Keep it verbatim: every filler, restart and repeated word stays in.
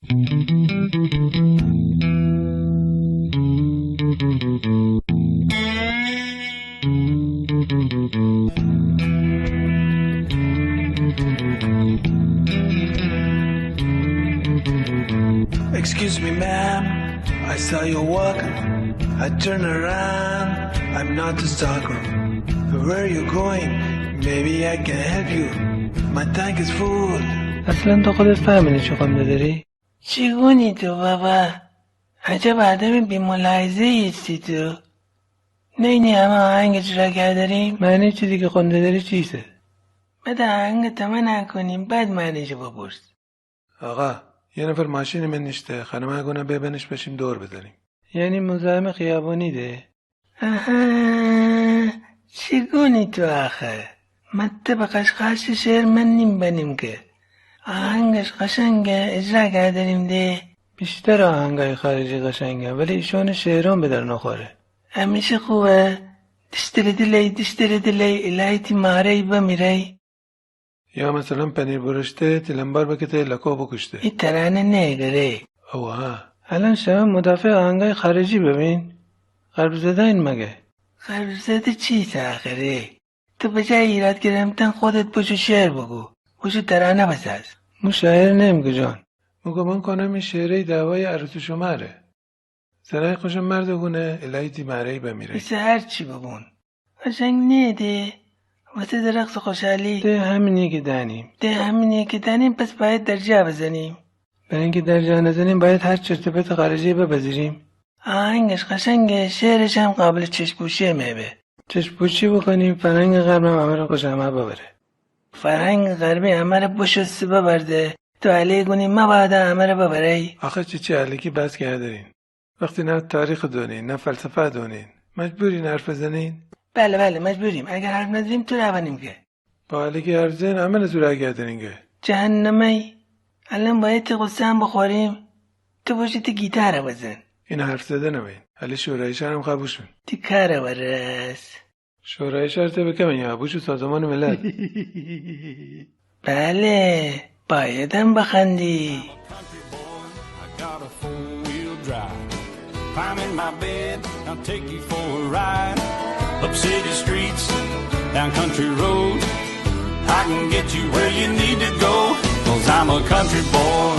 Excuse me, ma'am. I saw you walking. I turn around. I'm not a stalker. Where you going? Maybe I can help you. My tank is full. اصلاً تو خودت فهمینی چی خونده دری؟ چی گونی تو بابا؟ عجب آدم بی‌ملاحظه‌ای ایستی تو. نینی همه آهنگ اجرا کردریم؟ معنی چیزی که خونده دری چیسه؟ بده آهنگ تمنا کنیم، بعد معنیشو بپرس. آقا، یه نفر ماشین من نیشته، خانمه گونه ببنش بشیم دور بزنیم. یعنی مزاحم خیابونی ده؟ آها، چی گونی تو آخه؟ مته به قشقاش شعر من نیم بنیم که. آهنگش قشنگه، اجرا کردریم ده. بیشتر آهنگای خارجی قشنگه، ولی ایشون شعرون به در نخوره. همیشه خوبه. دشتر دلی، دشتر دلی، الهی تی ماره‌ای بمیری. یا مثلاً پنیر برشته، تیلمبار بکته، لکو بکشته. ای ترانه نه گره. اوه. الان شما مدافع آهنگای خارجی ببین. غرب‌زده‌ین مگه؟ غرب‌زده چیسه آخه؟ تو به جای ایراد گرفتن خودت بشو شعر بگو. بشو ترانه بساز. مو شاعر نیم که جان. مو گمان کنم ای شعره‌ی دعوای عروس و شوماره. زنای خوشم مرد گونه، الهی تی ماره‌ای بمیری. ایسه هر چی ببون. قشنگ نیه ده. واسه ده رقص خوشحالی. ده همینیه که دانیم. ده همینیه که دانیم، پس باید درجا بزنیم. برای اینکه درجا نزنیم، باید هر چرت و پرت خارجی بپذیریم. آهنگش قشنگه، شعرش هم قابل چشم‌پوشی مه به. چشم‌پوشی بکنیم، فرهنگ غربم امره خوشم ببره. فرهنگ غربی امره بشوسته ببرده. تو علی گونی مبادا امره ببری. آخه چی چی الکی بحث کردرین؟ وقتی نه تاریخ دونین، نه فلسفه دونین، مجبورین حرف بزنین؟ بله، بله، مجبوریم. اگر حرف نزنیم، تو را بنیم که. با الکی حرف زن، امره زورا کردرین که. جهنمی. الان باید تی غصه هم بخوریم. تو بشو تی گیتار بزن. این حرف زدن نبین. علی شورایشر هم خوا بوشون. تی کار ورس. شورایشر ته بکمه یا بوشو سازمان ملل. بله، بایدم بخندی. Climb in my bed, I'll take you for a ride. Up city streets, down country roads, I can get you where you need to go. 'Cause I'm a country boy.